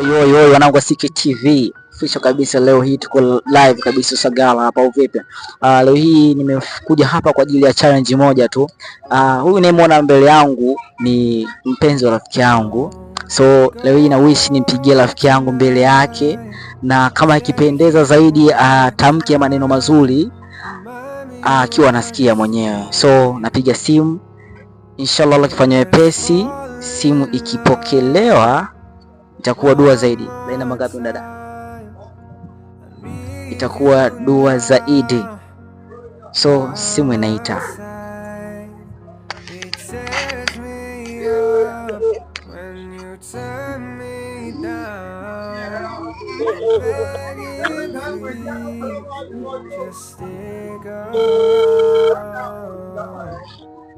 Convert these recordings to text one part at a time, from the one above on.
Oi, oi, oi, wanangu wa CKTV official kabisa, leo hii tuko live kabisa Sagala hapa au vipi? Leo hii nimekuja hapa kwa ajili ya challenge moja tu. Huyu unayemwona mbele yangu ni mpenzi wa rafiki yangu, so leo hii na wish nimpigie rafiki yangu mbele yake, na kama ikipendeza zaidi atamke maneno mazuri akiwa anasikia mwenyewe. So napiga simu, inshallah Allah akifanya wepesi, simu ikipokelewa itakuwa dua zaidi. Laina mangapi dada? Itakuwa dua zaidi. So simu inaita. It tears me up when you turn me down. Begging, please, just stick around.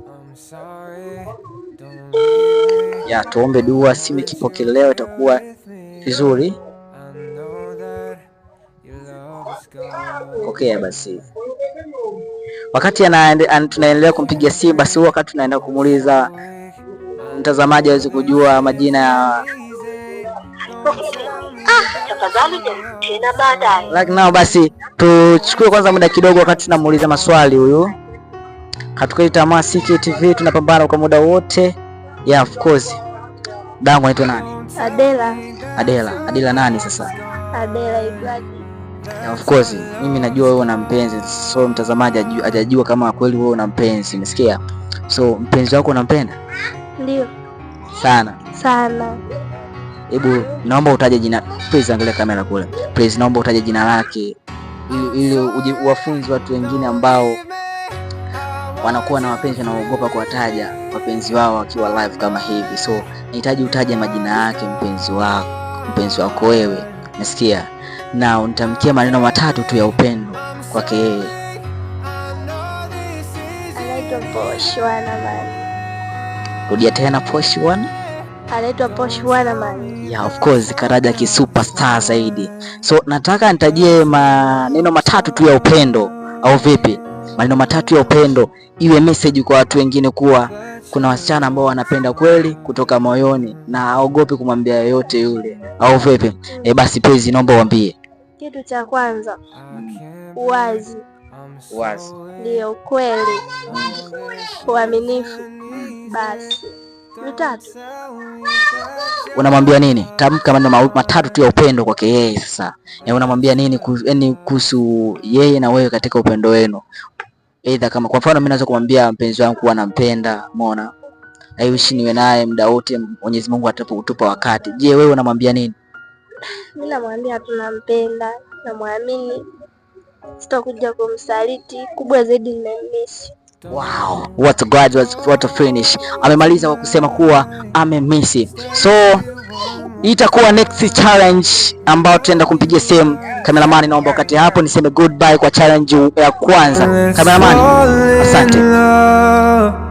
I'm sorry, don't leave me. Ya, tuombe dua, simu ikipokelewa itakuwa vizuri. I know that your love is gone. Pokea basi. Wakati tunaendelea kumpigia simu, basi huo wakati tunaenda kumuuliza mtazamaji aweze kujua majina ya Tafadhali jaribu tena baadaye. Like now, basi tuchukue kwanza muda kidogo, wakati tunamuuliza maswali huyu. Hatukati tamaa, CKTV tunapambana kwa muda wote. Yeah, of course. Dangu anaitwa nani? Adela. Adela. Adela nani sasa? Adela Ibrahim. Yeah, of course. Mimi najua wewe una mpenzi. So mtazamaji hajajua kama kweli wewe una mpenzi, umesikia? So mpenzi wako unampenda Ndio. Sana? Sana. Hebu naomba utaje jina, please angalia kamera kule. Please naomba utaje jina lake ili uwafunze watu wengine ambao wanakuwa na wapenzi wanaogopa kuwataja wapenzi wao wakiwa live kama hivi. So nahitaji utaje majina yake mpenzi wako wewe, nasikia, na unitamkia maneno matatu tu ya upendo kwake yeye. Anaitwa Posh Wanaman. Rudia tena, Posh One. Anaitwa Posh Wanaman. Yeah, of course, Karaja ki superstar zaidi. So nataka nitajie maneno matatu tu ya upendo au vipi? Maneno matatu ya upendo iwe message kwa watu wengine kuwa kuna wasichana ambao wanapenda kweli kutoka moyoni na haogopi kumwambia yoyote yule au vipi? E, basi please naomba uambie. Kitu cha kwanza, uwazi. Uwazi. Ndio, ukweli, uaminifu. Basi vitatu. Unamwambia nini? Tamka maneno matatu tu ya upendo kwake yeye sasa. Ya, unamwambia nini yaani kuhusu yeye na wewe katika upendo wenu? Either kama kwa mfano mimi naweza kumwambia mpenzi wangu kuwa nampenda, umeona? I wish niwe naye muda wote Mwenyezi Mungu atakapotupa wakati. Je, wewe unamwambia nini? Mi namwambia tunampenda, namwamini, sitakuja kumsaliti. Kubwa zaidi, nimemisi. Wow, what a graduate, what a finish. Amemaliza kwa kusema kuwa amemisi. So itakuwa next challenge ambayo tutaenda kumpigia simu cameraman. Naomba wakati hapo niseme goodbye kwa challenge ya kwanza. Cameraman, asante. Love.